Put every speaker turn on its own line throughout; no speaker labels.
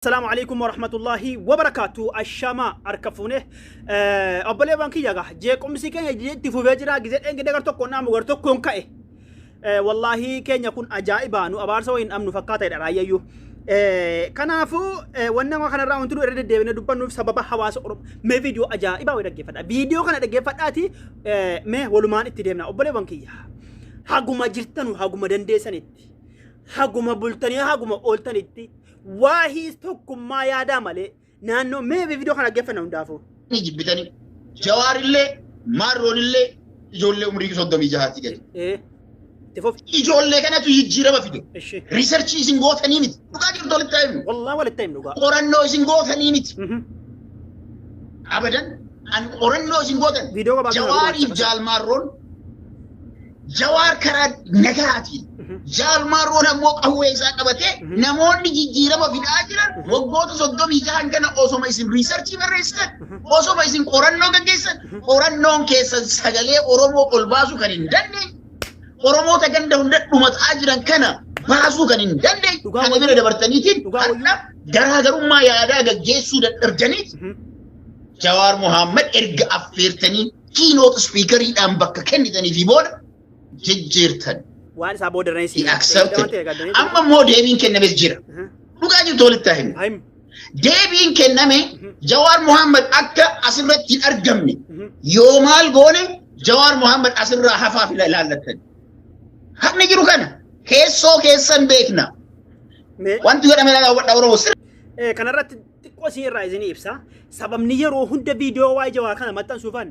Assalaamu alaikum warahmatullahi wabarakaatu. Ashama harka fuune. Obboleewwan kiyya gaa jeequmsi keenya itti fufee jira. Gizee dheengidee gar tokkoon dhaamu gar tokkoon ka'e. Wallahi keenya kun ajaa'iba, nu abaarsa wayiin dhabnu fakkaata raayyayyuu. Kanaafuu wanni nama kanarraa wanti nu irra deddeebinee dubbannuuf sababa hawaasa Oromoo. Mee viidiyoo ajaa'ibaa wayii dhaggeeffadha. Viidiyoo kana dhaggeeffadhaati mee walumaan itti deemna, obboleewwan kiyya. Haguma jirtanu, haguma dandeessanitti, haguma bultanii, haguma ooltanitti waahii tokkummaa yaadaa malee naannoo. Mee viidiyoo kana dhaggeeffanna hundaafuu.
Ni jibbitanii. Jawaarillee Maarroonillee ijoollee umrii 36tii gadi.
Itti fufi.
Ijoollee kanatu jijjiirama fide.
Ishi.
Researchii isin gootanii miti. Dhugaa jirtu walitti himnu.
Wallaa walitti himnu dhugaa.
Qorannoo isin gootanii miti. Abadan an qorannoo isin gootan.
Viidiyoo gabaabaa kana
Jawaariif
godhaa.
Jaalmaarroon, Jawaar karaa nagaatiin, Jaalmaarroon ammoo qawwee isaa qabatee, namoonni jijjiirama fidaa jiran waggoota 36n kana osoma isin researchii barreessitan, osoma isin qorannoo gaggeessan, qorannoon keessan sagalee Oromoo ol baasuu kan hin dandeenye, Oromoota ganda hunda dhumataa jiran kana baasuu kan hin dandeenye,
Dhugaa
kana
wayyuu.
bira dabartaniitiin
Dhugaa wayyuu.
har'a garaagarummaa yaadaa gaggeessuu dadhabdaniit Jawaar Mohaammed erga affeertanii keynote speakeriidhaan bakka kennitanii fi booda jijjiirtan.
Waan isaa booda irra
He accepted. Amma immoo deebiin kennames jira. Dhugaa jirtu walitti haa himnu.
Him.
Deebiin kenname Jawaar Mohaammed akka asirratti hin argamne yoo maal goone, Jawaar Mohaammed asirraa hafaa fila ilaallattan. Haqni jiru kana keessoo keessan beekna.
Mee
Wanti godhame ilaalaa hubadhaa Oromoo sirrii.
Kanarratti xiqqoo isin irraa isinii ibsa. Sababni yeroo hunda viidiyoo waa'ee Jawaar kana maxxansuufan,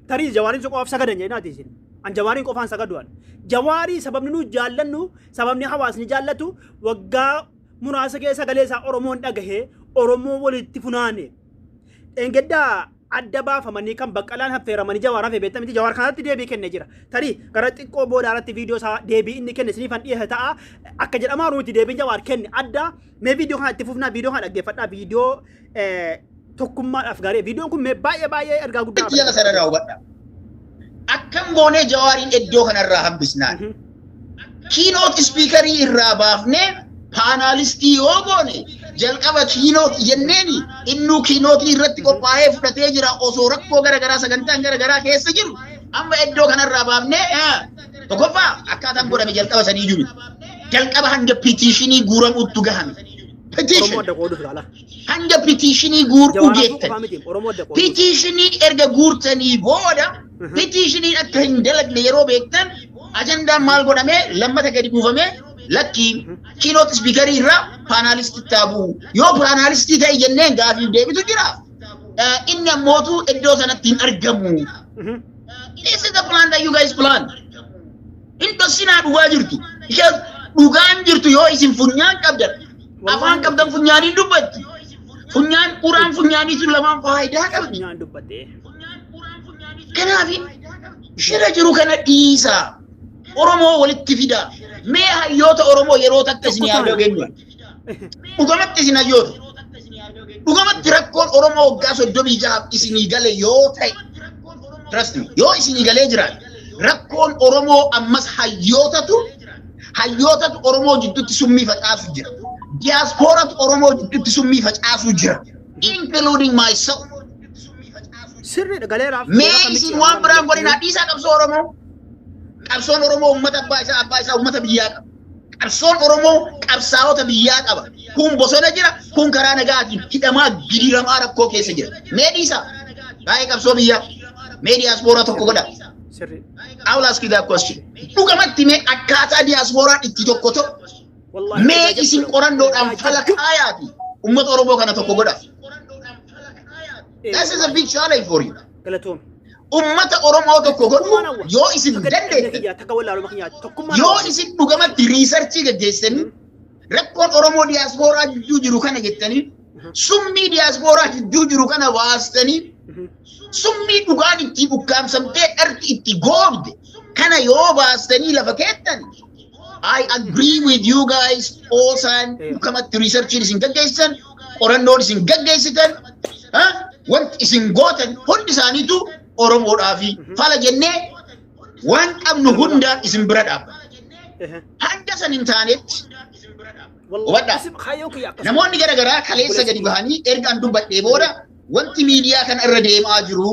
tarii Jawaariin sun qofaaf sagadan jedhinaati isin. An Jawaariin qofaan sagadu an. Jawaarii sababni nu jaallannu, sababni hawaasni jaallatu, waggaa muraasa keessa sagalee isaa Oromoon dhagahee Oromoo walitti funaane. Dheengaddaa adda baafamanii kan Baqqalaan affeeramanii Jawaar hafe beektaa miti? Jawaar kanatti deebii kenne jira. Tarii gara xiqqoo booda irratti viidiyoo isaa deebii inni kenne isiniifan dhiyeessa ta'a. Akka jedhamaa nuti deebiin Jawaar kenne adda. Mee viidiyoo kana itti fufnaa, viidiyoo kana dhaggeeffadhaa, viidiyoo tokkummaadhaaf gaarii. Viidiyoon kun mee baay'ee baay'ee ergaa guddaa
Itti jala sarara hubadha. Akkam goonee Jawaariin iddoo kanarraa hambisnaan? Keynote speakerii irraa baafnee panelistii yoo goone, jalqaba keynote jenneeni innuu keynote irratti qophaa'ee fudhatee jira osoo rakkoo garaagaraa sagantaan garaagaraa keessa jiru. Amma iddoo kanarraa baafnee, tokkoffaa akkaataan godhame jalqaba sanii jiru. Jalqaba hanga petitionii guuramuuttu gahame.
Oromoo
Petition
adda qooduuf ilaala.
hanga petitionii guuruu
Jawaar hafuu
geettan.
qofaa miti, Oromoo adda qooduuf.
Petitionii erga guurtanii booda, petitionii akka hin dalagne yeroo beektan, ajandaan maal godhamee lammata gadi buufamee, lakkii, keynote speakerii irraa panelistii taabuu yoo panelistii ta'e jenneen gaafiif deebitu jira. Inni ammootu iddoo sanatti hin argamu. This is the plan that you guys plan. Hin dhoksinaa dhugaa jirtu. Ishee dhugaan jirtu yoo isin funyaan qabdan, afaan qabdan, funyaaniin dubbatti. Funyaan uraan funyaanii sun lamaan faayidaa qabdi.
Funyaan dubbatte.
Kanaaf shira jiru kana dhiisaa. Oromoo walitti fidaa. Mee hayyoota Oromoo yeroo takka isin yaaduu kennu. Dhugamatti isin hayyoota. Dhugamatti rakkoon Oromoo waggaa 36 isinii gale yoo ta'e, trust me, yoo isinii galee jiraate, rakkoon Oromoo ammas hayyootatu Oromoo jidduutti summii facaasu jira. Diyaasporatu Oromoo jidduutti summii facaasu jira. Including myself.
Sirriidha, galeeraaf.
Mee isin waan biraan godhinaa dhiisaa qabsoo Oromoo. Qabsoon Oromoo uummata abbaa isaa uummata biyyaa qaba. Qabsoon Oromoo qabsaa'ota biyyaa qaba. Kun bosona jira, kun karaa nagaatiin hidhamaa gidiramaa rakkoo keessa jira. Mee dhiisaa. Baay'ee qabsoo biyyaa. Mee diyaaspooraa tokko godha.
Sirrii.
I will ask you that question. Dhugamatti mee akkaataa diyaasporaan itti tokko ta'u,
Wallaahi
mee
ergaa
isin
jabduudha.
qorannoodhaan
Ergaa
fala
jabduu.
kaayaati uummata Oromoo kana tokko godha. This is a big challenge for you.
Galatoom.
Ummata Oromoo tokko godhuu
Tokkummaan hawwa.
yoo isin
Takka dadhabina
dandeettan,
kiyyaa, takka wallaaluma kiyyaa, tokkummaan
yoo
hawwa.
isin dhugamatti researchii gaggeessanii rakkoon Oromoo diyaaspooraa jidduu jiru kana jettanii, summii diyaaspooraa jidduu jiru kana baastanii, summii dhugaan itti ukkaamsamtee dharti itti goobde kana yoo baastanii lafa keettan, I agree with you guys. Oosaan dhugamatti researchiin isin gaggeessitan, qorannoon isin gaggeessitan, wanti isin gootan hundi isaaniitu Oromoodhaa fi fala jennee waan qabnu hundaan isin bira dhaabbanna. Hanga san hin taanetti Hubadhaa.
Kaayyoon kiyya akkasuma.
Namoonni garaagaraa kaleessa gadi bahanii erga an dubbadhee booda wanti miidiyaa kana irra deemaa jiru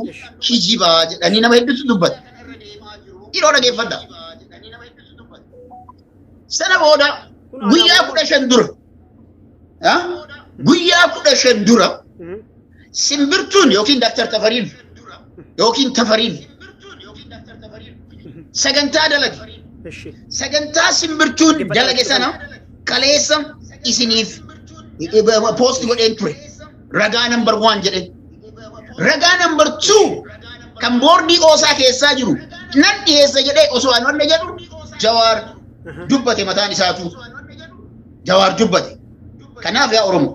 kijibaa jedhanii nama hedduutu dubbata. Yeroo dhageeffadha. Sana booda guyyaa 15 dura, guyyaa 15 dura Simbirtuun yookiin Dr. Tafariin yookiin Tafariin sagantaa dalage. Sagantaa Simbirtuun dalage sana kaleessa isiniif post godheen ture. Ragaa number one jedhe. Ragaa number two kan boordii OSA keessaa jiru nan dhiyeessa jedhee osoo ani wanna jedhu Jawaar dubbate, mataan isaatu Jawaar dubbate. Kanaaf yaa Oromoo,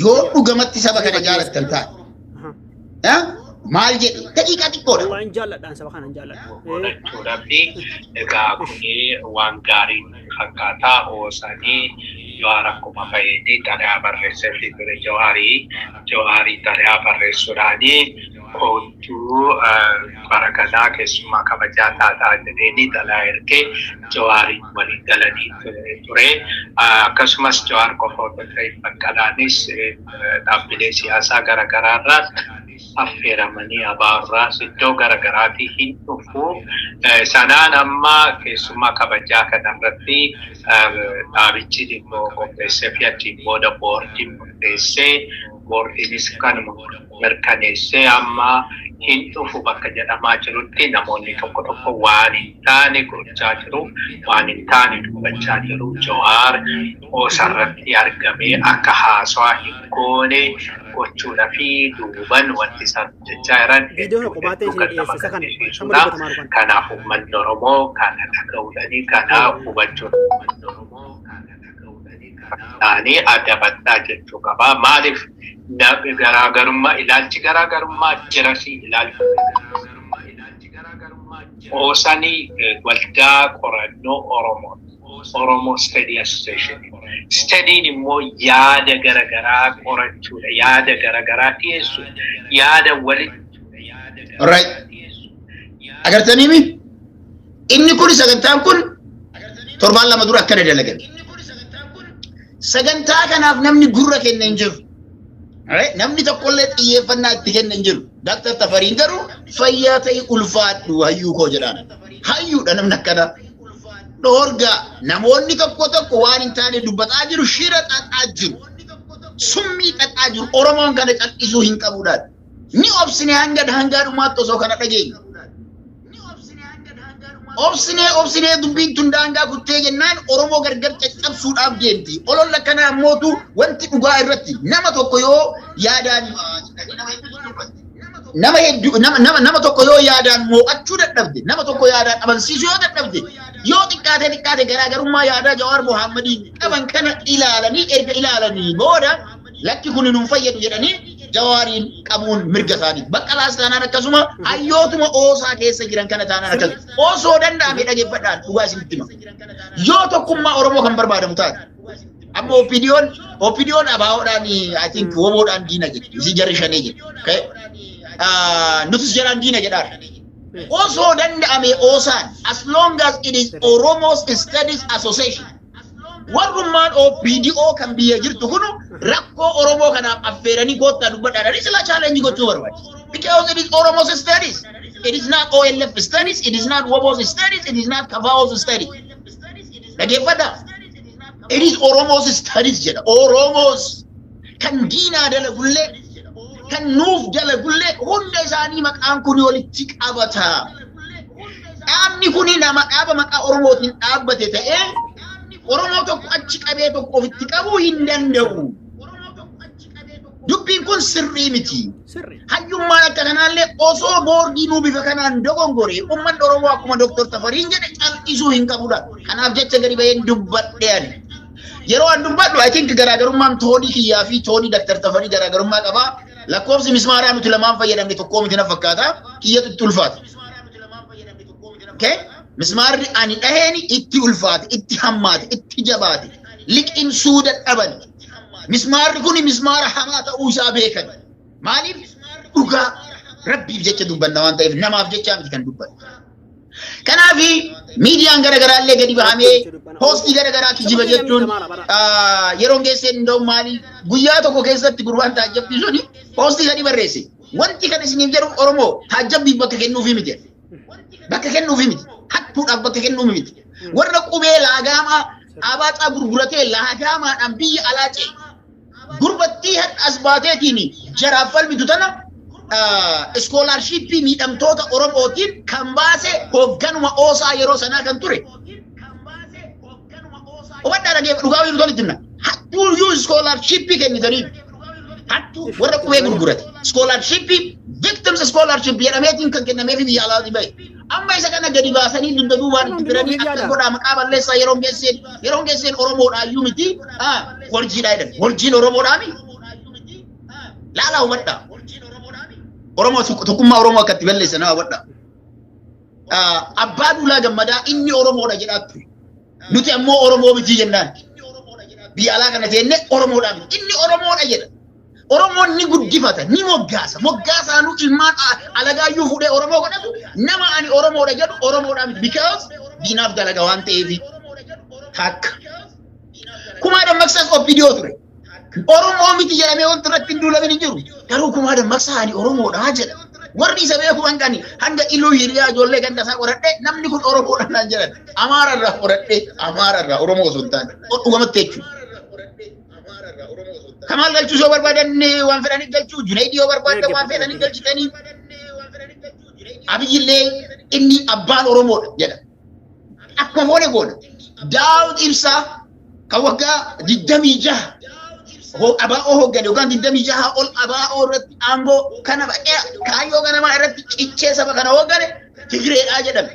yoo dhugamatti saba kana jaalattan taate, maal jedhe, daqiiqaa xiqqoodha.
Wallahi hin jaalladhaan, saba kana hin jaalladha.
Godhachuudhaaf egaa kuni waan gaarii fakkaataa. OSAnii Jawaar akkuma fayyadii xalayaa barreessee fi ture. Jawaarii xalayaa barreessuudhaanii "Koottuu, bara kanaa keessummaa kabajaa taataa" jedheeni xalayaa ergee Jawaariin waliin galanii ture. Akkasumas Jawaar qofa otoo hin ta'in Baqqalaanis dhaabbilee siyaasaa garaagaraa irraas affeeramanii, abaarraas iddoo garaagaraatii hin dhufu. Sanaan amma keessummaa kabajaa kanarratti dhaabichi dhimmoo qopheessee fi achiin booda boordiin murteessee, boordiinis kanuma mirkaneessee amma hin dhufu bakka jedhamaa jirutti namoonni tokko tokko waan hin taane gochaa jiru, waan hin taane dubbachaa jiru. Jawaar OSArratti argamee akka haasawaa hin goone gochuudha fi duuban wanti isaan hojjechaa jiran
Viidiyoo
hedduu
tokko baatee
hedduu
isin
kan nama
dhiyeesse isa kana
gaddisiisudha.
amma dubbatamaa dhufan.
Kanaaf uummanni Oromoo kana dhaga'uudhanii kana hubachuudhaanii adabadhaa jechuu qaba. Maaliif garaagarummaa, ilaalchi garaagarummaa jira fi ilaalchi OSAnii waldaa qorannoo Oromoo, Oromo Study Association. Studyin immoo yaada garagaraa qorachuudha, yaada garagaraa dhiyeessu, yaada walitti
Alright. Agartaniimi? Inni kun, sagantaan kun torbaan 2 dura akkana dalagan. Sagantaa kanaaf namni gurra kenne hin jiru. Alright? Namni tokkollee xiyyeeffannaa itti kenne hin jiru. Dr. Tafariin garuu fayyaa ta'e, ulfaadhu hayyuu koo jedhaan. Hayyuudha namni akkanaa. Dhoorgaa, namoonni tokko tokko waan hin taane dubbataa jiru, shira xaxaa jiru. Summii xaxaa jiru. Oromoon kana cal'isuu hin qabuudhaan. Ni obsine hanga hangaa dhumaatti osoo kana dhageenye. Obsinee obsinee dubbiin tun daangaa kuttee jennaan Oromoo gargar caccabsuudhaaf deemti. Ololla kana ammootu wanti dhugaa irratti nama tokko yoo yaadaan nama hedduu nama tokko yoo yaadaan moo'achuu dadhabde, nama tokko yaadaan amansiisuu yoo dadhabde, yoo xiqqaate xiqqaate garaagarummaa yaadaa Jawaar Mohammadiin qaban kana ilaalanii, erga ilaalanii booda lakki kun nun fayyadu jedhanii Jawaariin qabuun mirga isaanii. Baqqalaas taanaan akkasuma, hayyootuma OSA keessa jiran kana taanaan akkasuma. Osoo danda'ame, dhageeffadhaan, dhugaa isinitti hima. Yoo tokkummaa Oromoo kan barbaadamu taate, amma OPDOn ABOdhaan, I think WBOdhaan diina jedhu. Isii jarri shanee jedhu. Okay? Nutis jaraan diina jedhaan. Osoo danda'ame OSAn, as long as it is Oromo Studies Association, warrummaan OPDO kan biyya jirtu kunu rakkoo Oromoo kanaaf affeeranii koottaa dubbadhaadhaan sila challenge gochuu barbaachisa. Because it is Oromo Studies. It is not OLF Studies. It is not WBO's Studies. It is not KFO's Studies. Dhaggeeffadhaa. It is Oromo's Studies jedha. Oromos kan diinaa dalagullee, kan nuuf dalagullee, hunda isaanii maqaan kun walitti qabata. Dhaabni kuni nama dhaaba maqaa Oromootiin dhaabbate ta'ee Oromoo tokko achi qabee tokko ofitti qabuu hin danda'u. Dubbiin kun sirrii miti.
Sirri.
Hayyummaan akka kanaallee osoo boordii nuu bifa kanaan dogongore, uummanni Oromoo akkuma Dooktor Tafariin jedhe cal'isuu hin qabudha. Kanaaf jecha gadi baheen dubbadhe ani. Yeroo an dubbadhu, I think garaagarummaan toonii kiyyaa fi toonii Dooktor Tafarii garaagarummaa qabaa. Lakkoofsi mismaaraa nuti lamaan fayyadamne tokkoo miti na fakkaata. Kiyyatu itti ulfaata. Okay? Mismaarri ani dhaheen itti ulfaate, itti hammaate, itti jabaate, liqimsuu dadhaban. Mismaarri kun mismaara hamaa ta'uu isaa beekan. Maaliif? Dhugaa Rabbiif jecha dubbanna waan ta'eef, namaaf jecha miti kan dubbannu. Kanaaf miidiyaan garaagaraa illee gadi bahamee poostii garaagaraa kijiba jechuun yeroon geesseen hin maali, guyyaa tokko keessatti gurbaan taajjabbii suni poostii gadi barreesse. Wanti kan isiniif jedhu, Oromoo taajjabbiif bakka kennuufii miti. Bakka kennuufii miti. Hattuudhaaf bakka kennuufii miti. Warra qubee laagaamaa abaacaa gurguratee laagaamaadhaan biyya alaa ce'e. Gurbattii hadha as baateetiin jaraaf falmitu tana scholarshipii miidhamtoota Oromootiin kan baase hoogganuma OSA yeroo sanaa kan ture. Hubadhaa, dhagee, dhugaa wiirtuu tolitti himna. Hattuuyyuu scholarshipii kennitaniif. Hattuu warra qubee gurgurate. Scholarshipii, victims scholarship jedhameetiin kan kennameefi biyya alaatii bahe. Amma isa kana gadi baasanii dugda duubaan itti firanii akka godhaa maqaa balleessaa yeroon geesseen Oromoodhaayyuu miti, warjiidhaa jedhan. Warjiin Oromoodhaami. Laalaa, hubadhaa. Oromoo, tokkummaa Oromoo akka itti balleessan nama hubadhaa. Abbaa Duulaa Gammadaa inni Oromoodha jedhaa ture. Nuti ammoo Oromoo miti jennaan. Biyya alaa kana teenne Oromoodhaa miti. Inni Oromoodha jedha. Oromoon ni guddifata, ni moggaasa. Moggaasaanuu ilmaan alagaayyuu fuudhee Oromoo godhatu, nama ani Oromoodha jedhu Oromoodhaa miti. Because diinaaf dalaga waan ta'eef takka. Kumaa Dammaqsaas OPDO ture. Oromoo miti jedhamee wanti irratti hin duulamin hin jiru. Garuu Kumaa Dammaqsaa ani Oromoodhaa jedha. Warri isa beeku hangani hanga iluu hiriyaa ijoollee ganda isaa qoradhe, namni kun Oromoodha naan jedhan. Amaara irraa qoradhe, Amaara irraa, Oromoo osoo hin taane. Dhugamatti jechuudha. Kamaal galchuu yoo barbaadan waan fedhanii galchuu, Junaydii yoo barbaadan waan fedhanii galchitanii. Abiyyillee inni abbaan Oromoodha jedha. Akkuma foone goona. Daawud Ibsaa kan waggaa 26 abaa'oo hooggane yookaan 26 ol abaa'oo irratti aangoo kana kaayyoo ganamaa irratti cichee saba kana hooggane Tigreedhaa jedhame.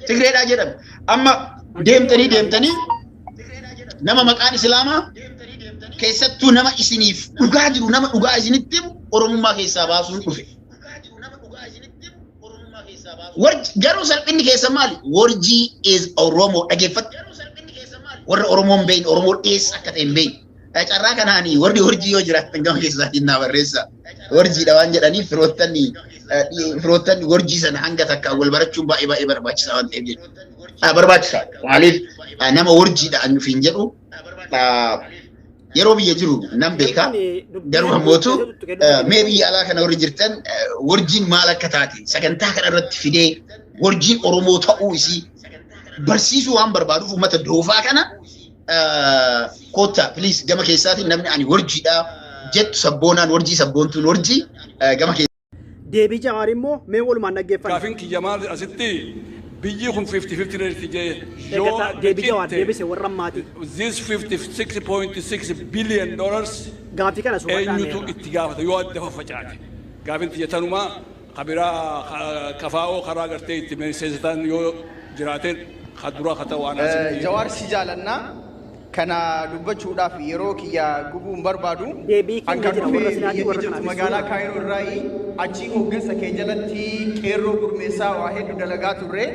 Tigreedhaa jedhame. Amma deemtanii deemtanii nama maqaan Islaamaa keessattuu nama isiniif dhugaa jiru, nama dhugaa isinitti himu Oromummaa keessaa baasuun dhufe. Garuu salphinni keessa maali? Warjii is Oromoo, dhageeffadhu. Warra Oromoo hin beekne, Oromoo eessa akka ta'e hin beekne. Carraa kanaanii warri warjii yoo jiraatan gama keessaatiin naa barreessa. Warjiidha waan jedhaniif firoottan warjii sana hanga takka wal barachuun baay'ee baay'ee barbaachisaa waan ta'eef jechuudha. Barbaachisaa. Maaliif, nama warjiidha an hin jedhu yeroo biyya jiru nan beeka. Garuu ammootu mee biyya alaa kana warri jirtan warjiin maal akka taate sagantaa kana irratti fidee warjiin Oromoo ta'uu isii barsiisuu waan barbaaduuf uummata doofaa kana koottaa please, gama keessaatiin namni ani warjiidha jettu, sabboonaan warjii, sabboontuun warjii, gama keessaa.
Deebii Jawaar immoo mee walumaan dhaggeeffanna.
Gaafin kiyya maal, asitti biyyi kun 50-50 rate jee yoo
Eeggataa deebii Jawaar deebise warra ammaatii.
This $56.6 billion
Gaaffii kana sumadhaa
eenyutu
meerra.
itti gaafata yoo adda faffacaate? Gaafin tiyya tanumaa. Kabiraa kafaa'oo karaa gartee itti meesseessitan yoo jiraate ka dura ka ta'u waan asitti.
Jawaar, si jaalannaa, kana dubbachuudhaaf yeroo kiyya gubuu hin barbaadu.
Deebii
An
kennee
kan
jira
dhufe
warra silaatii
biyya
warra
Egypt
kanaafis.
magaalaa Kaayiroo irraayi, achii hooggansa kee jalatti qeerroo gurmeessaa waa hedduu dalagaa turre.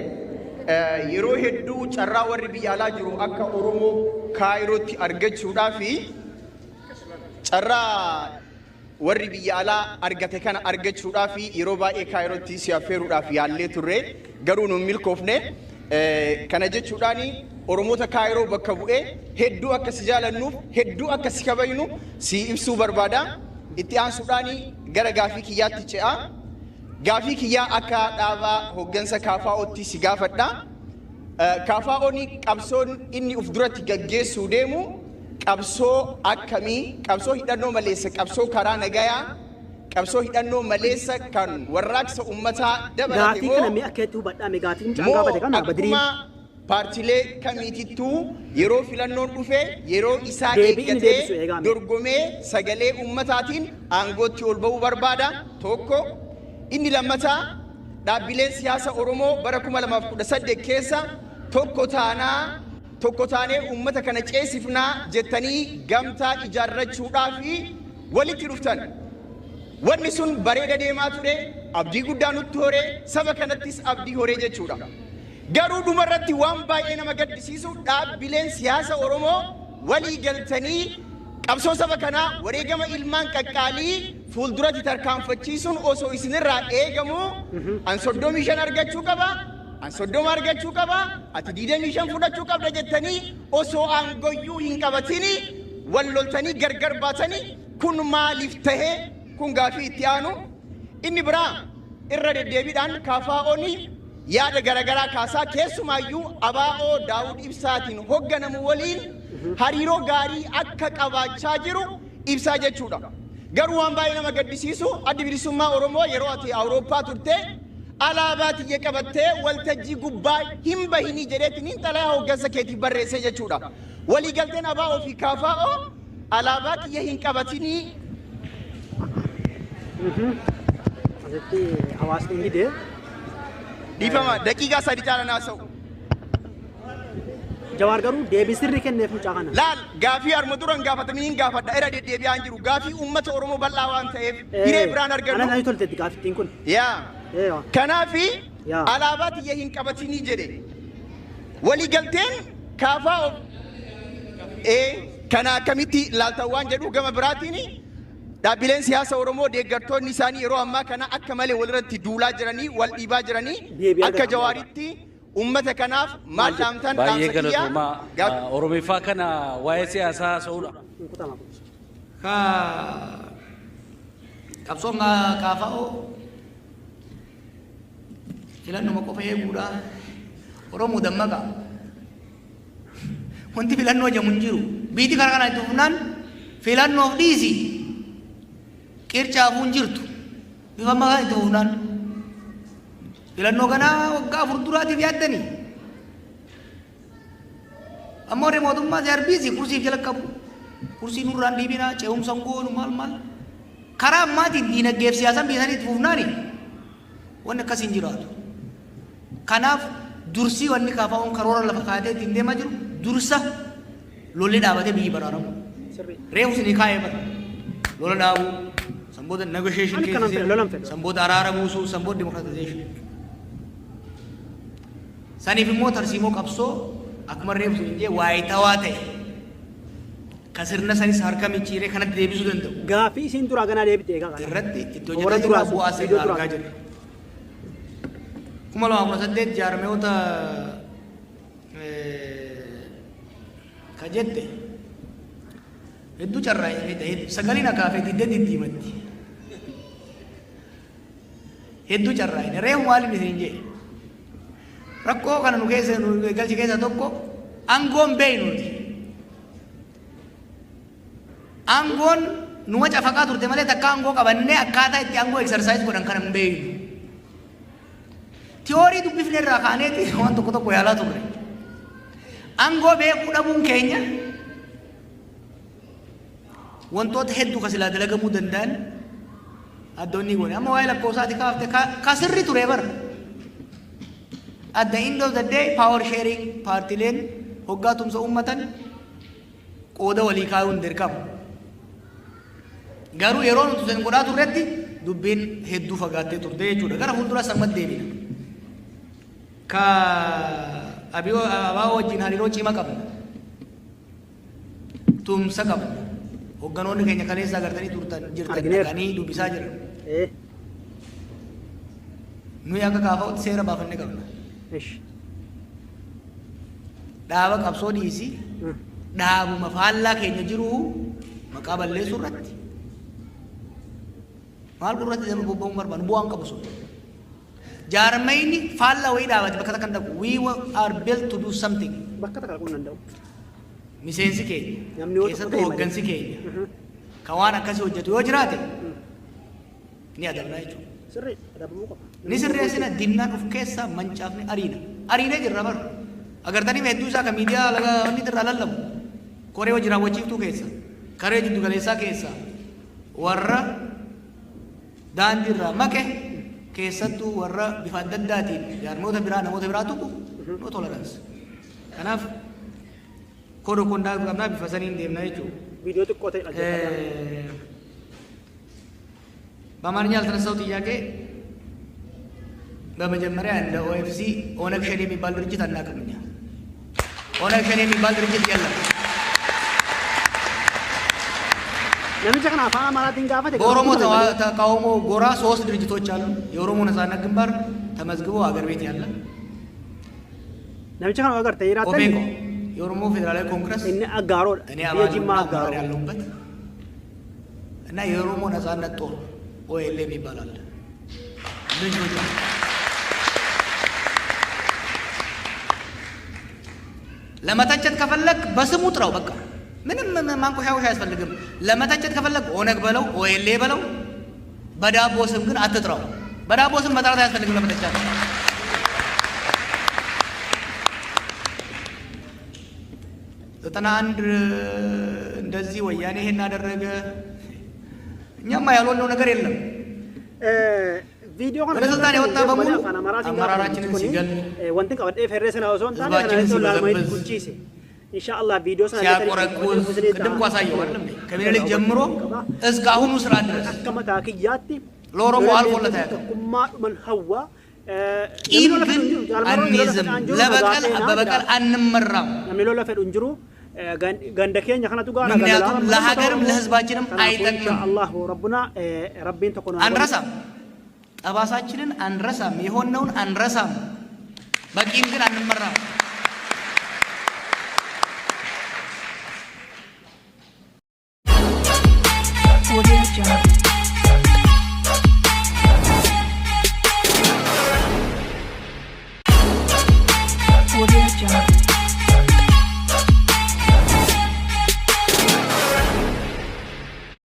Yeroo hedduu carraa warri biyya alaa jiru akka Oromoo Kaayirootti argachuudhaafi carraa warri biyya alaa argate kana argachuudhaaf yeroo baay'ee Kaayirootti si affeeruudhaaf yaallee turre, garuu nun milkoofne. Kana jechuudhaan Oromoota Kaayiroo bakka bu'ee hedduu akka si jaalannuuf, hedduu akka si kabajnu si ibsuu barbaada. Itti aansuudhaan gara gaafii kiyyaatti ce'a. Gaafii kiyyaa akka dhaabaa hooggansa KFO'tti si gaafadha. KFO'n qabsoon inni uf duratti gaggeessuu deemu qabsoo akkamii? Qabsoo hidhannoo maleessa, qabsoo karaa nagayaa, qabsoo hidhannoo maleessa kan warraaqsa ummataa dabalate
Gaaffii kana
moo
mee akka itti hubadhaa, mee gaaffii mucaan
moo
gaafate kana Badiriin.
akkuma paartiilee kamiitittuu yeroo filannoon dhufe yeroo isaa
Deebii inni deebisu
eeggatee
eegaame.
dorgomee sagalee ummataatiin aangootti ol ba'uu barbaada tokko? Inni lammataa, dhaabbileen siyaasa Oromoo bara 2018 keessa tokko taanaa, tokko taanee ummata kana ceesifnaa jettanii gamtaa ijaarrachuudhaaf walitti dhuftan. Wanni sun bareeda deemaa ture, abdii guddaa nutti horee, saba kanattis abdii horee jechuudha. Garuu dhumarratti waan baay'ee nama gaddisiisu, dhaabbileen siyaasa Oromoo walii galtanii qabsoo saba kanaa, wareegama ilmaan qaqqaalii Fuulduratti tarkaanfachiisuun osoo isinirraa eegamu, an 35 argachuu qaba, an 30 argachuu qaba, ati 25 fudhachuu qabda jettanii osoo aangoyyuu hin qabatini wal loltanii gargar baatanii, kun maaliif tahe? Kun gaafii itti aanu. Inni biraa, irra deddeebiidhaan KFO'n yaada garagaraa kaasaa, keessumaayyuu ABO Daawud Ibsaatiin hogganamu waliin hariiroo gaarii akka qabaachaa jiru ibsaa jechuudha. Garuu waan baay'ee nama gaddisiisu, Addi Bilisummaa Oromoo yeroo ati Awurooppaa turte alaabaa tiyya qabattee waltajjii gubbaa hin bahinii jedheetiin xalayaa hooggansa keetiif barreessee jechuudha. Waliigalteen ABO fi KFO alaabaa kiyya hin qabatinii
Asitti hawaasni hin dide.
Dhiifama, daqiiqaa 3 caala naasa'u.
Jawaar garuu deebii sirrii kenneef mucaa kana.
Laal, gaafii arma duran gaafatamanii hin gaafadha, irra deddeebi'aa hin jiru. Gaafii uummata Oromoo bal'aa waan ta'eef hiree biraan
Ana
argannu.
natti tolteetti gaafittiin kun.
Yaa. Kanaafi alaabaa tiyya hin qabatinii jedhe. Waliigalteen kaafaa of kana akkamitti laaltan waan jedhu. Gama biraatiin, dhaabbileen siyaasa Oromoo deeggartoonni isaanii yeroo ammaa kana akka malee walirratti duulaa jiranii, wal dhiibaa jiranii,
Deebii
akka
argatan.
Jawaaritti uummata kanaaf maal dhaamtan?
Baay'ee
Dhaamsa kiyya
galatoomaa. Oromiffaa kana waa'ee siyaasaa haasa'uudha.
Hin kutama kun.
Ka qabsoon kaafa'oo filannuma qofa eeguudha. Oromoo dammaqa. Wanti filannoo jedhamu hin jiru. Biiti karaa kana itti fufnaan filannoof dhiisi. Qircaafuu hin jirtu. Bifa ammaa kana itti fufnaan. Filannoo kana waggaa 4 duraatiif yaaddanii. Amma warri mootummaa jaarbiisi kursiif jala qabu. Kursii nurraan dhiibinaa, ce'umsa hin goonu, maal maal. Karaa ammaatiin diinagdeef siyaasaan biyya sanii itti fufnaani wanni akkasii hin jiraatu. Kanaaf dursii wanni KFO'n karoora lafa kaa'atee ittiin deemaa jiru dursa lolli dhaabatee biyyi baraaramu.
Sirrii.
Reefu isinii kaa'ee bara. Lola dhaabuu, san booda negotiation
Ani kanan
keessa
fedha, lolan fedha.
san booda araara buusuu, san booda democratization. Saniif immoo tarsiimoo qabsoo akkuma reefu isin jee waayitawaa ta'e ka sirna sanis harka micciiree kanatti deebisuu danda'u
Gaafii isiin duraa ganaa deebite eegaa kana.
irratti itti
Warra
hojjetaa jirra,
duraa sun,
bu'aa
viidiyoo
sirna
duraa
argaa
sun.
jirra. 2018 jaarmeewota ka jette hedduu carraa'ee sagaliin akaafee diddee diddiimatti. Hedduu carraa'ine. Reefu maaliin isin jee? Rakkoo kana nu keessa nu galchi keessa tokko aangoon beeynuuti. Aangoon numa cafaqaa turte malee takka aangoo qabannee akkaataa itti aangoo exercise godhan kana hin beeynu. Tiyoorii dubbifne irraa kaaneeti waan tokko tokko yaalaa turre. Aangoo beekuu dhabuun keenya wantoota hedduu ka silaa dalagamuu danda'an addoonni goone. Amma waa'ee lakkoofsaati kaafte, ka sirri ture bara. At the end of the day, power sharing, paartileen hoggaa tumsa uummatan qooda walii kaayuun dirqama. Garuu yeroo nuti san godhaa turretti dubbiin hedduu fagaattee turte jechuudha. Gara fuuldura sammatti deebina. Ka abiyoo ABO wajjin hariiroo cimaa qabna. Tumsa qabna. Hogganoonni keenya kaleessa agartanii turtan jirtan
Argineerra.
dhaqanii dubbisaa jiran. Nuyi akka KFO'tti seera baafannee qabna. Dhaaba qabsoo dhiisii dhaabuma faallaa keenya jiru maqaa balleessuu irratti maal gurratti nama bobba'uun barbaadu bu'aan qabu sun. Jaarmayni faallaa wayii dhaabate bakka takka hin dhaqu. We are built to do something.
Bakka takka dhaquu hin danda'u.
Miseensi keenya
Namni yoo tokko
keessattuu
ta'e malee.
hooggansi keenya kan waan akkasii hojjetu yoo jiraate ni adabna jechuudha.
Sirrii adabamuu qaba.
Ni sirreessina, dinnaan of keessaa mancaafne ariina. Ariinee jirra bara. Agartanii hedduu isaa kan miidiyaa laga wanni irraa lallabu. Koree hojii raawwachiiftuu keessa, karee jiddu galeessaa keessa warra daandii irraa maqe, keessattuu warra bifa adda addaatiin jaarmoota biraa, namoota biraa tuqu, no tolerance. Kanaaf code of conduct qabnaa, bifa saniin deemna jechuudha.
Viidiyoo xiqqoo ta'e dhaggeeffadhaa.
በአማርኛ ያልተነሳው ጥያቄ፣ በመጀመሪያ እንደ ኦኤፍሲ ኦነግ ሸኔ የሚባል ድርጅት አናውቅም። እኛ ኦነግ ሸኔ የሚባል ድርጅት የለም።
Namicha kana afaan Amaaraatiin gaafate.
በኦሮሞ ተቃውሞ ጎራ ሶስት ድርጅቶች አሉ። የኦሮሞ ነጻነት ግንባር ተመዝግቦ አገር ቤት ያለ፣
Namicha kana agartee jiraattan
ኦፌኮ የኦሮሞ ፌዴራላዊ ኮንግረስ
inni aggaaroodha.
እኔ
Biyya
አባል
Jimmaa
እና አመራር
aggaaroo.
ያለሁበት እና የኦሮሞ ነጻነት ጦር ኦኤልኤም ይባላል። ድርጅቶች አሉ። ለመተቸት ከፈለግ በስሙ ጥራው። በቃ ምንም ማንቆሻቆሻ አያስፈልግም። ለመተቸት ከፈለግ ኦነግ በለው፣ ኦኤልኤ በለው። በዳቦ ስም ግን አትጥራው። በዳቦ ስም መጥራት አያስፈልግም ለመተቸት። 91 እንደዚህ ወያኔ ይሄን አደረገ። እኛማ ያልሆነው ነገር የለም።
Viidiyoo kana
ወደ ስልጣን የወጣ በሙሉ
afaan Amaaraatiin
አመራራችንን
gaafate
ሲገል፣
wanti qabadhee ferree sana osoo hin taane kana
ህዝባችንን
osoo laalmanii
ሲበዘብዝ፣
bulchiise. Insha Allah viidiyoo sana
ሲያቆረቁዝ ቅድም እኮ አሳየው አይደለም እንዴ? ከምኒልክ ጀምሮ እስከ አሁኑ ስርዓት ድረስ
akka mataa kiyyaatti
ለኦሮሞ አልፎለት አያውቅም።
tokkummaadhuman hawwa.
ቂም ግን አንይዝም። ለበቀል በበቀል አንመራም።
Namni lola fedhu hin jiru. Ganda keenya kanatu gaara.
ምክንያቱም ለሀገርም ለህዝባችንም አይጠቅምም።
Allahu rabbuna rabbiin tokko nu haa godhu.
አንረሳም፣ ጠባሳችንን አንረሳም፣ የሆነውን አንረሳም። በቂም ግን አንመራም።
Audio Jungle. Audio Jungle.